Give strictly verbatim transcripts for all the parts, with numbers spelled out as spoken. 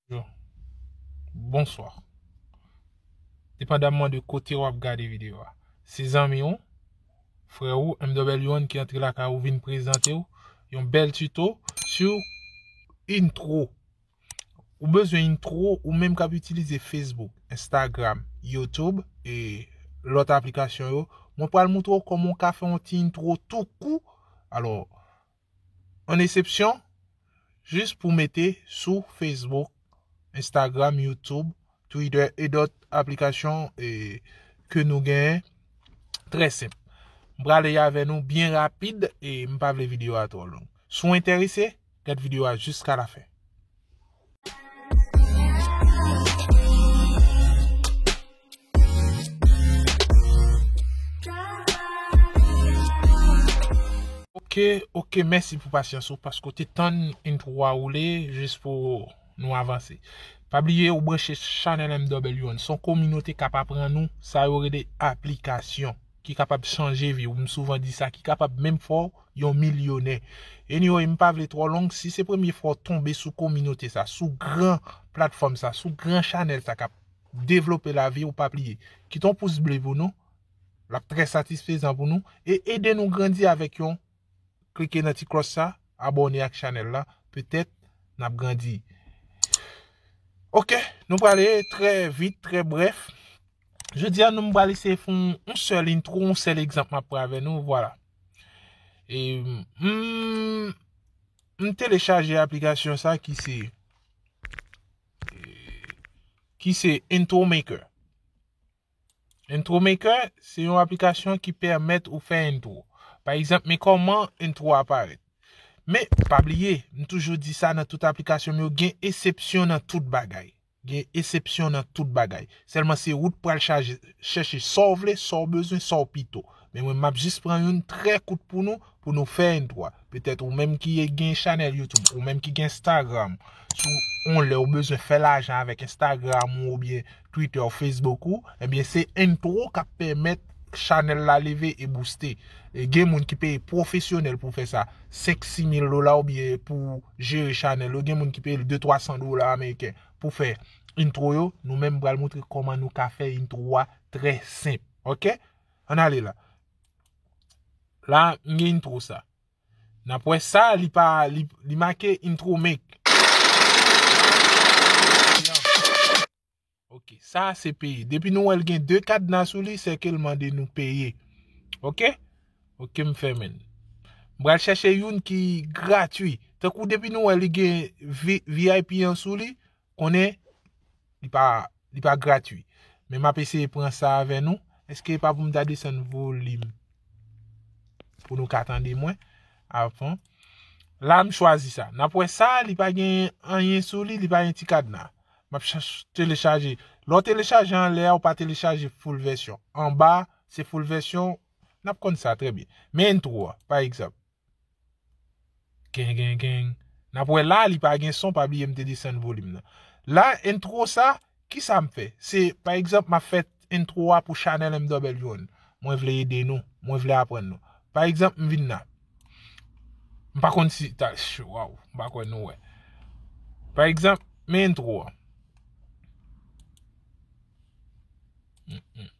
Bonjou. Bonswa. Depandamman de kote w ap gade videyo a. Se zanmi w, frè w, M W One ki antre lakay ou vin prezante w yon bèl tuto sou intro. Ou bezwen intro, ou menm k ap itilize Facebook, Instagram, YouTube e lòt aplikasyon yo. Mwen pral moutre w kòman w ka fè yon ti intro tou kou. Alò, an eksepsyon, jis pou mete sou Facebook, Instagram, YouTube, Twitter e dòt aplikasyon e, ke nou genyen. Trè senp. M prale avè nou byen rapid e m pa vle videyo a twò long. Si w enterese, gad videyo a jiska lafen. Ok, ok, mèsi pou pasyans ou, paske w te tann intro a woule, jis pou nou avanse. Pa bliye, ou branche chanèl M W One. Se yon kominote k ap aprann ou sa yo rele aplikasyon, ki kapab chanje vi w. M souvan di sa, ki kapab menm fè w yon milyonè. Anyway, m pa vle twò long. Si se premye fwa w tonbe sou kominote sa, sou gran platfòm sa, sou gran chanèl sa k ap devlope lavi w, pa bliye. Kite yon pous ble pou nou. L ap trè satisfezan pou nou. E ede nou grandi avèk yon klike nan ti klòch sa, abòne ak chanèl la, petèt n ap grandi. Ok, nou prale trè vit, trè brèf. Jodi a, nou m pral eseye fè yon, yon sèl intro, yon sèl egzanp m ap pran avè nou, vwala. E, m, m telechaje aplikasyon sa ki se, ki se Intro Maker. Intro Maker, se yon aplikasyon ki pèmèt ou fè intro. Pa egzanp, men kòman intro a parèt. Men, pa bliye, m toujou di sa nan tout aplikasyon m yo, gen eksepsyon nan tout bagay. Gen eksepsyon nan tout bagay. Sèlman se ou k pral chaje, chèche sa w vle, sa w bezwen, sa w pito. Men mwen, m ap jis pran youn trè kout pou nou, pou nou fè intro a. Petèt ou menm ki gen chanèl YouTube, ou menm ki gen Instagram, si w, yon lè ou bezwen fè lajan avèk Instagram ou oubyen Twitter ou Facebook ou, ebyen se intro k ap pèmèt chanèl la leve e booste. E gen moun ki peye pwofesyonèl pou fè sa, senk, sis mil dola oubyen pou jere chanèl yo, gen moun ki peye l de, twa san dola ameriken pou fè intro yo. Nou menm pral moutre kòman nou ka fè intro a trè senp. Ok? Ann ale la. La, m gen intro sa. N ap wè sa, li pa, li, li make intro make. Ok, sa se peye. Depi nou wè l gen de kadna sou li, se ke l mande nou peye. Ok? Ok, m fèmen l. M pral chèche youn ki gratui. Tankou depi nou wè li gen V-, V I P an sou li, konnen li pa, li pa gratui. Men m ap eseye pran sa avè nou. Èske e pa pou m ta desann volim pou nou ka tande mwen avan? La, m chwazi sa. N ap wè sa, li pa gen anyen sou li, li pa gen ti kadna. M ap chach-, telechaje. Lè w telechaje anlè a, ou pa telechaje full vèsyon. Anba, se full vèsyon. N ap konn sa trè byen. Men intro a, pa egzanp. Gen, gen, gen. N ap wè la, li pa gen son, pa bliye m te desann volim nan. La, intro sa, kisa m fè? Se, pa egzanp, m ap fè intro a pou chanèl M W One. Mwen vle ede nou, mwen vle aprann nou. Pa egzanp, m vin la. M pa konn si, ta, ch-, waw, m pa kwè nou wè. Pa egzanp, men intro a. Mm, mm.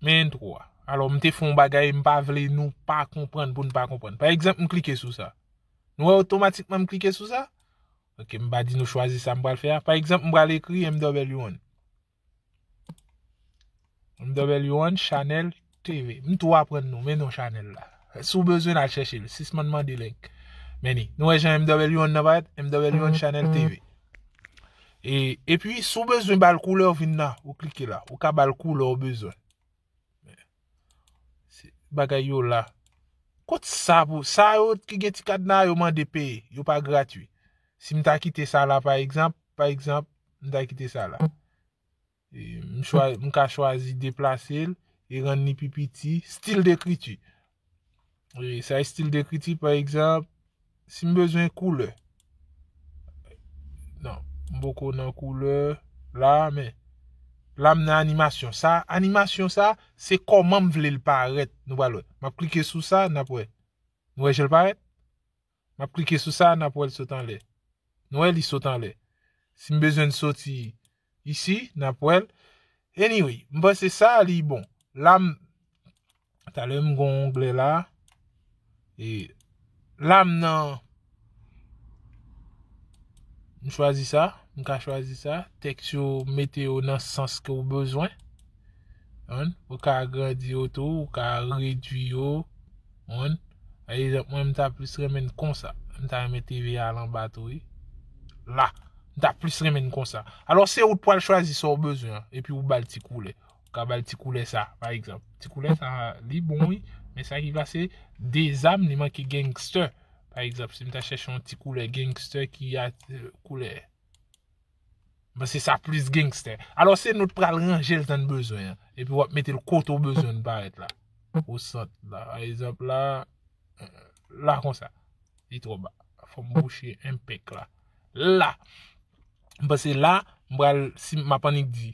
Men intro a. Alò, m te fè yon bagay, m pa vle nou pa konprann pou n pa konprann. Pa egzanp, m klike sou sa. Nou wè otomatikman m klike sou sa? Ok, m pa di nou chwazi sa m pral fè a. Pa egzanp, m pral ekri M W One. M W One Channel T V. M tou aprann nou, men non chanèl la. Si w bezwen l, al chèche l. Sispann mande link. Men li. Nou wè jan M W One nan parèt? M W One Channel T V. E, epi, si w bezwen ba l koulè, w vin la, ou klike la. Ou ka ba l koulè w bezwen. Se bagay yo la. Kot sa pou, sa yo ki gen ti kadna, yo mande peye. Yo pa gratui. Si m ta kite sa la, pa egzanp, pa egzanp, m ta kite sa la. E, m chwa-, m ka chwazi deplase l e rann li pi piti. Stil dekriti. E, sa e stil dekriti, pa egzanp, si m bezwen koulè. Non, m poko nan koulè la, men la m nan animasyon. Sa, animasyon sa, se kòman m vle l parèt. Nou pral wè. M ap klike sou sa, n ap wè. Nou wè jan l parèt? M ap klike sou sa, n ap wè l sot anlè. Nou wè li sot anlè. Si m bezwen l soti isi, n ap wè l. Anyway, m panse sa li bon. La m, talè m gon onglè la. E la m nan, m chwazi sa, m ka chwazi sa. Tèks yo, mete yo nan sans ke w bezwen. Konprann? Ou ka agrandi yo tou, ou ka redui yo. Konprann? Pa egzanp, mwen, m ta plis renmen l konsa. M ta renmen T V a al anba tou, wi. La. M ta plis renmen l konsa. Alò, se ou t pral chwazi sa w bezwen an, epi ou ba l ti koulè. Ou ka ba l ti koulè sa, pa egzanp. Ti koulè sa, li bon, wi. Men sa ki pase, Dezam, li manke gangster. Pa egzanp, si m ta chèche yon ti koulè gangster ki a, euh, koulè. Bon, se sa plis gangster. Alò, se nou t pral ranje l jan n bezwen an. Epi w ap mete l kote w bezwen l parèt la. O sant la. Pa egzanp, la, la konsa. Li twò ba. Fò m bouche enpèk la. La. M panse la, m pral, si m ap annik di,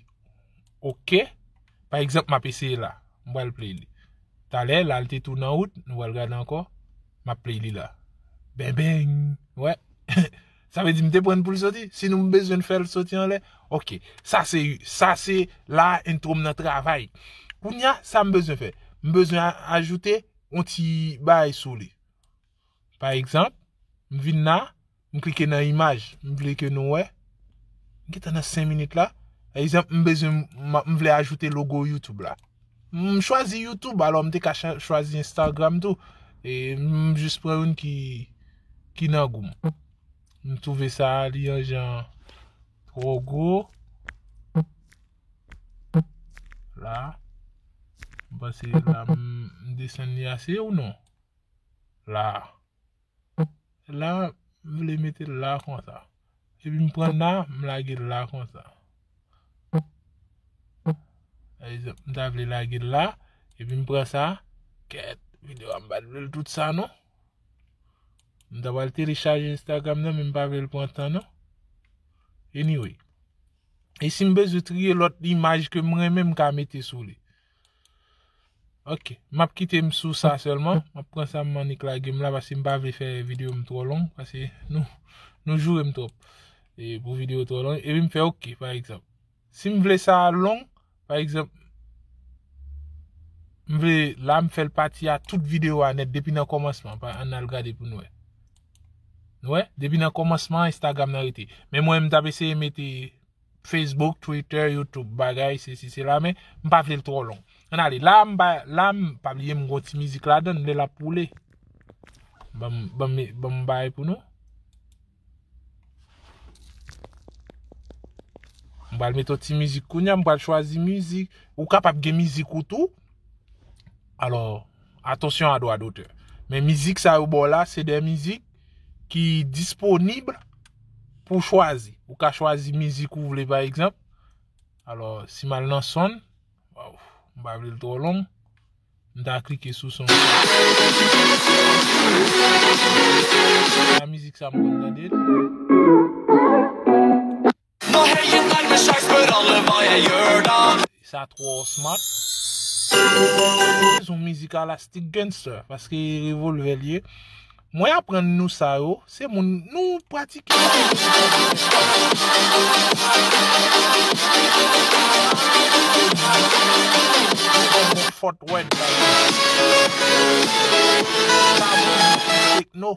oke. Pa egzanp, m ap eseye la. M pral play li. Talè, la, l te tou nan wout, nou pral gade ankò. M ap play li la. Beng, beng. Wè. Sa vle di m te pran l pou l soti. Si nou bezwen fè l soti anlè, oke. Sa se, sa se la entwo m nan travay. Kounye a, sa m bezwen fè? M bezwen a-, ajoute yon ti bagay sou li. Pa egzanp, m vin la, m klike nan imaj, m vle ke nou wè. M gentan nan senk minit la. Pa egzanp, m bezwen, m, m vle ajoute logo YouTube la. M chwazi YouTube, alò m te ka cha-, chwazi Instagram tou. E m jis pran youn ki, ki nan gou m. M twouve sa, li yon jan twò gwo. La. M panse la, m, m desann li ase ou non? La. La, m vle mete l la konsa. Epi m pran la, m lage l la konsa. Pa egzanp, m ta vle lage l la, epi m pran sa. Kèt, videyo a m pa t vle l tout sa non. M ta pral telechaje Instagram nan, men m pa vle l pran tan non. Anyway. E si m bezwen triye lòt imaj ke m renmen, m ka mete sou li. Ok, m ap kite m sou sa sèlman. M ap pran sa m annik lage m la paske m pa vle fè videyo m twò long. Paske nou, nou joure m twòp. E pou videyo twò long. Epi m fè ok, pa egzanp. Si m vle sa long, pa egzanp, m vle la m fè l pati a tout videyo a nèt depi nan kòmansman. Pa, ann al gade pou n wè. Nou wè? Depi nan kòmansman Instagram nan rete. Men mwen m t ap eseye mete Facebook, Twitter, YouTube, bagay, sesi, sela, men m pa vle l twò long. Ann ale, la m pa, la m pa bliye m gon ti mizik ladan l, m vle l ap woule. Ban m, ban m, ban m bay pou nou. M pral mete yon ti mizik kounye a, m pral chwazi mizik. Ou kapab gen mizik ou tou. Alò, atansyon a dwa dotè. Men mizik sa yo ba w la, se de mizik ki disponib pou chwazi. Ou ka chwazi mizik ou vle, pa egzanp. Alò, si m al nan son, waw, m pa vle l twò long. M ta klike sou son. La mizik sa m konn tande l. Sa twò smart. Se yon mizik a la Stick Gangster, paske revolvè l ye. Mwen aprann nou sa yo, se moun nou pratike. Fòt wèd la. Techno.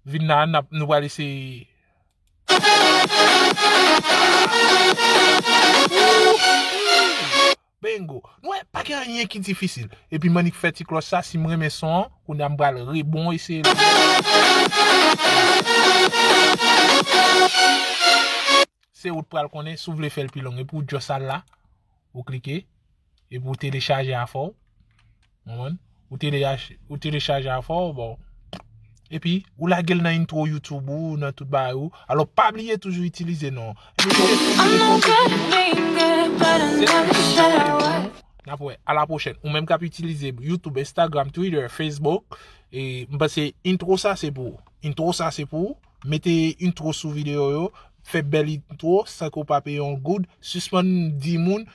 Vin la, n ap, nou pral eseye. Bingo. Nou wè, pa gen anyen ki difisil. Epi m annik fè ti klòch sa, si m renmen son an, kounye a m pral rebon eseye l. Se ou t pral konnen si w vle fè l pi long. Epi w just al la, ou klike, epi w telechaje afè w. Ou konprann? Ou telechaje, ou telechaje afè w, bon. Epi, ou lage l nan intro YouTube ou, nan tout bagay ou. Alò, pa bliye toujou itilize non. N ap wè, a la pwochèn. Ou menm k ap itilize YouTube, Instagram, Twitter, Facebook, e m panse intro sa se pou ou. Intro sa se pou ou. Mete intro sou videyo yo. Fè bèl intro san ke w pa peye yon goud. Sispann di moun,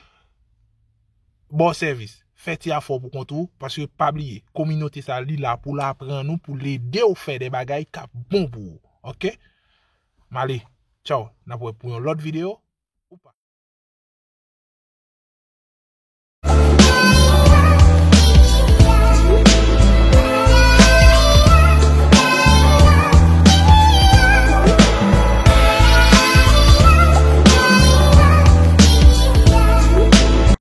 ba w sèvis. Fè ti afè w pou kont ou, paske pa bliye, kominote sa, li la pou l aprann ou, pou l ede w fè de bagay k ap bon pou ou. Oke? M ale. Tchaw. N ap wè pou yon lòt videyo.